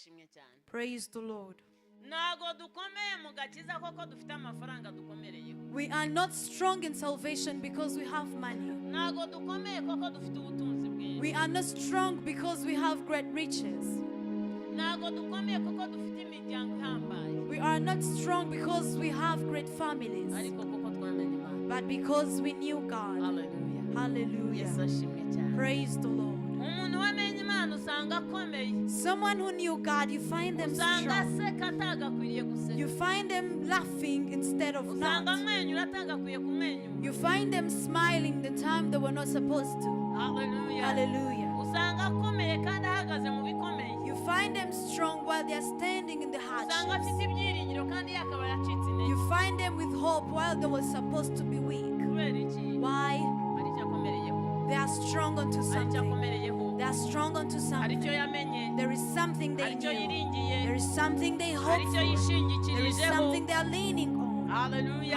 Ashimwe cyane. Praise the Lord. Ntabwo dukomeye mu gakiza koko dufite amafaranga dukomereyeho. We are not strong in salvation because we have money. Ntabwo dukomeye koko dufite ubutunzi bwinshi. We are not strong because we have great riches. Ntabwo dukomeye kuko dufite imiryango ihambaye. We are not strong because we have great families, ariko kuko twamenye Imana. But because we knew God. Haleluya. Hallelujah. Yesu ashimwe cyane. Praise the Lord. Umuntu wamenye Imana usanga akomeye. Someone who knew God, you find them Usanga strong. Aseka atagakwiriye guseka. You find them laughing instead of Usanga not. Amwenyura atagakwiye kumwenyura. You find them smiling the time they were not supposed to. Haleluya. Hallelujah. Usanga akomeye kandi ahagaze mu bikomeye. You find them strong while they are standing in the Usanga hardships. Afite ibyiringiro kandi yakabaye acitse intege. You find them with hope while they were supposed to be weak. Kubera iki? Why? Hari icyo akomereyeho. They are strong unto Hari icyo something. Akomereyeho. They are strong unto Hari icyo something. Yamenye. There is something Hari they icyo knew. Yiringiye. There is something they Hari hope icyo for. There is yishingikirijeho. Something they are leaning on. Haleluya.